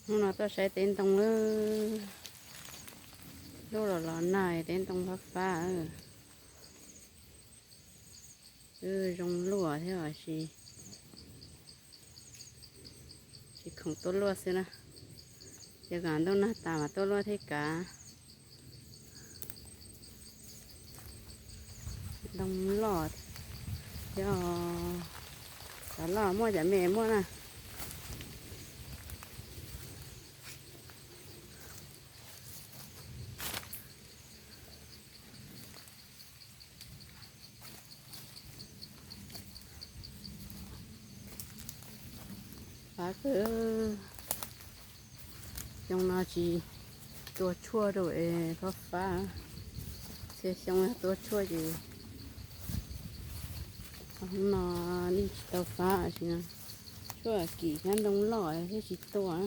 Hnub no tuaj saib teb ntoo, lub los los nag, teb ntoo fab fab. Wb zoo luaj thiab os, tsis khoom tuaj luaj xwb na. Ces kom ntuj nag tas mas tuaj luaj thiab kav. Ntoo loj thiab, cov loj muaj, cov me muaj na. Fab kawg. Xyoo no tsis tua tshuaj rau es fab fab. Txhia xyoo yog tua tshuaj ces hnub no yeej tsis tau fab, tsis no tshuaj kim thiab ntoo loj thiab tsis tua.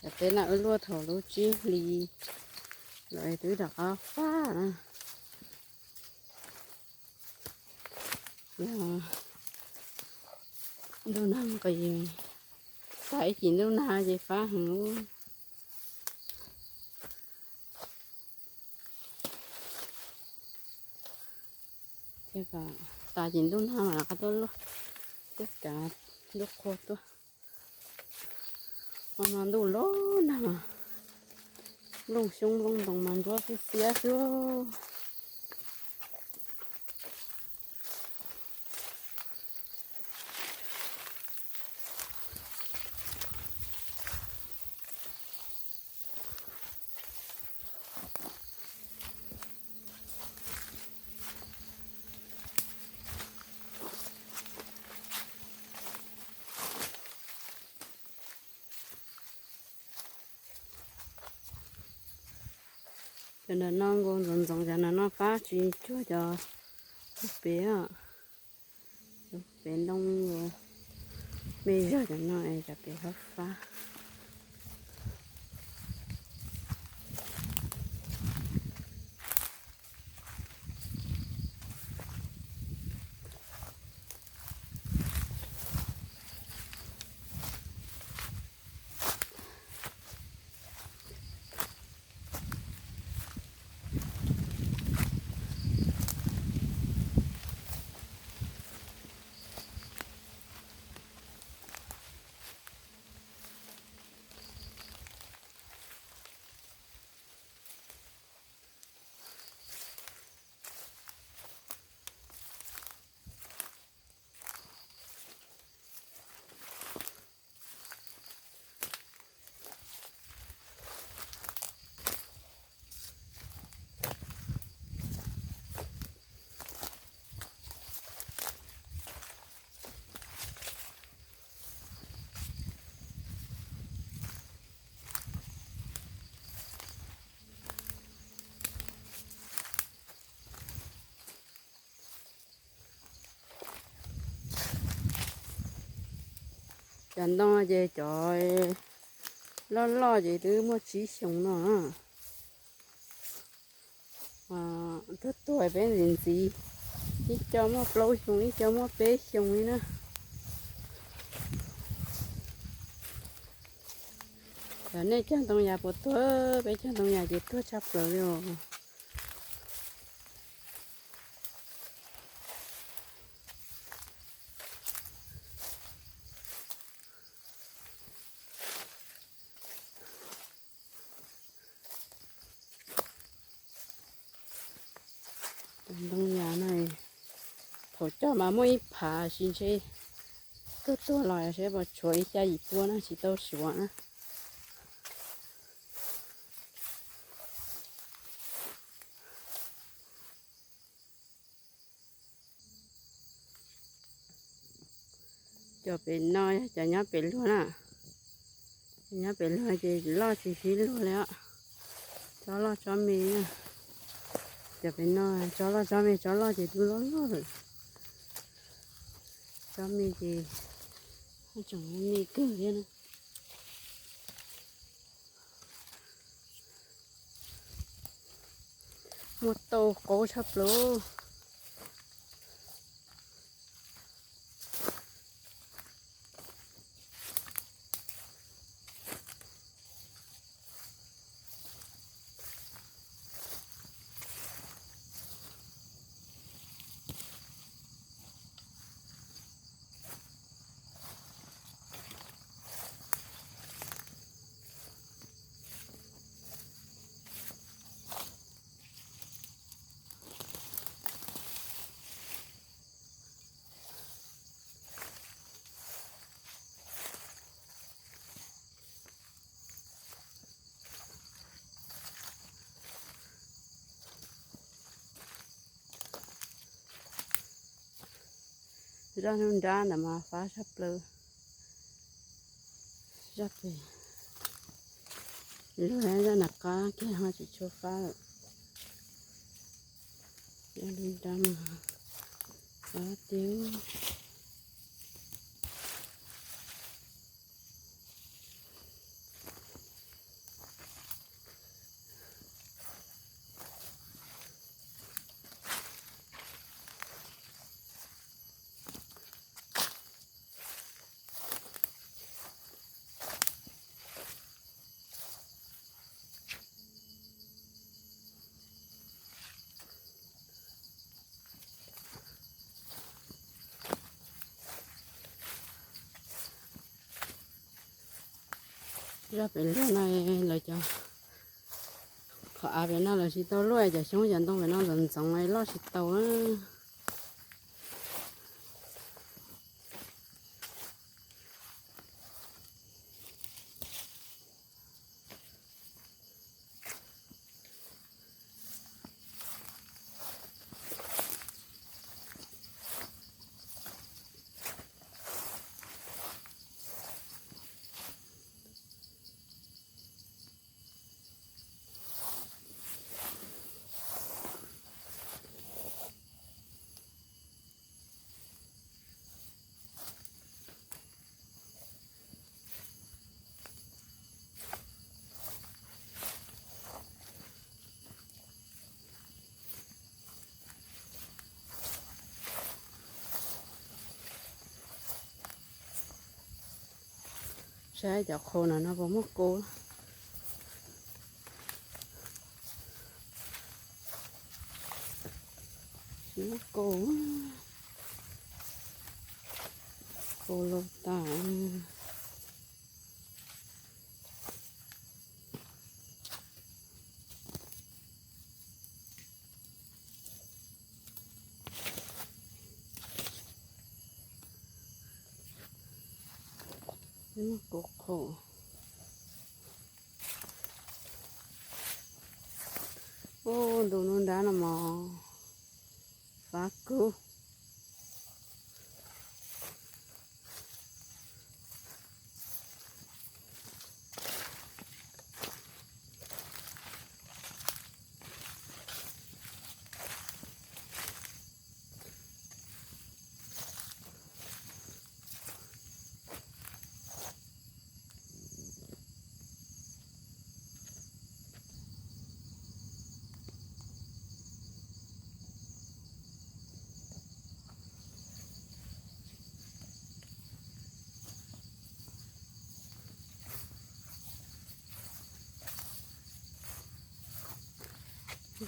Cov teb no wb luaj thaum lub tsib hlis los twb rov qab fab na. Yog ntuj nag nqis, tas ib cim ntuj nag ces fab heev. Ces kom tas cim ntuj nag mas rov qab tuaj luaj, thiab kav ntuj qhua tuaj. Hmo no ntuj los nag mas nplooj xyoob nplooj ntoos mas nruab xiab xiab xwb. Cov ntawm no nkaus ntxoov ntxoov, cov ntawm no fab tsis cuag cov pem, cov pem ntoo me zog, cov no es cov pem fab fab. Cov ntoo ces cov loj loj ces twb muaj tsib xyoos no. Tuag tuag peb ntxiv ntxiv, ib co muaj plaub xyoo, ib co muaj peb xyoo li na. Cov nej cog ntoo yas puas tuag? Peb cog ntoo yas ces tuag tshaj plaws li os. Ntoo yas no thaum cog mas muaj ib phav, sis ntshe tuag tuag los seb puas tshuav ib xya yim pua na, tsis tau suav na. Cov pem no yog cov nyob pem luag na. Cov nyob pem luag ces loj tsis sib luag li os. Tsob loj tsob me na. Cov pem no tsob loj tsob me, tsob loj ces twb loj loj lawm. Tsob me ces tseem me kawg thiab na. Muaj tau qaub tshaj plaws. Zaj nruab nrab ntawd mas fab tshaj plaws. Zaj pem luag, zaj nram qab kiag ho tsis tshua fab lawm. Zaj nruab nrab mas fab tiag. Zaj pem luag no lawv cov, qhov av pem no lawv tsis tau luaj, cov xyoob cov ntoo pem no ntxoov ntxoov loj tsis tau na. Saib cov qhua no no puas muaj ku. Tsis muaj ku. Ku loj tas. Kuv qhua. Ub, ntu nruab nrab no mos fab kub.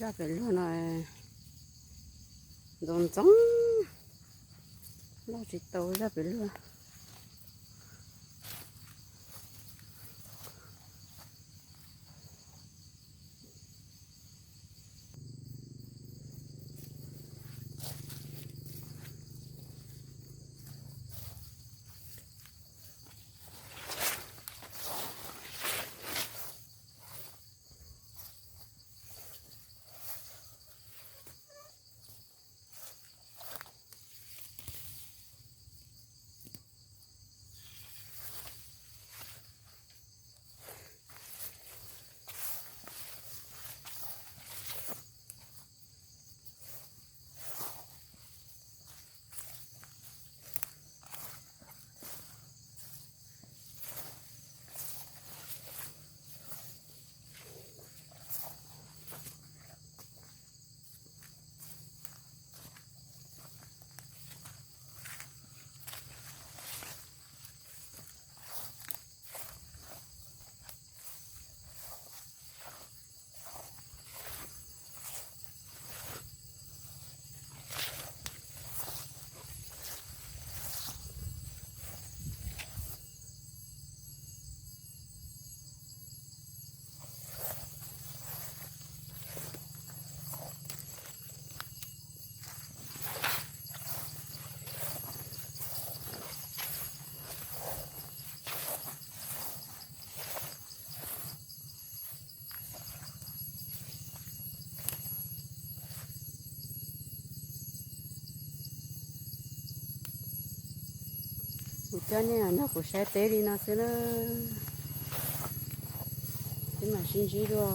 Zaj pem luag no ntxoov ntxoov, loj tsis tau zaj pem luag. Coj nej nrog kuv saib teb li no xwb na. Peb mam sib ntsib dua.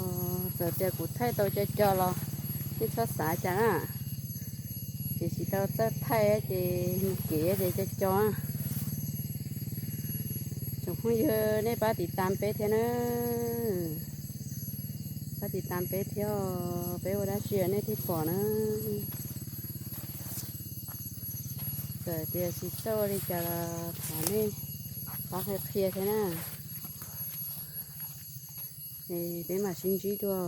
Txawm tias kuv thaij tau co co los nej txhob xav cas na. Ces tsis tau txawj thaij ces mus kev ces co co. Tsoom phooj ywg nej pab tiv tam peb thiab na. Pab tiv tam peb thiab, peb ua dab tsi nej thiaj pom na. Txawm tias tsis txawj ua li cas los thov nej pab qhia qhia thiab na. Es peb mam sib ntsib dua.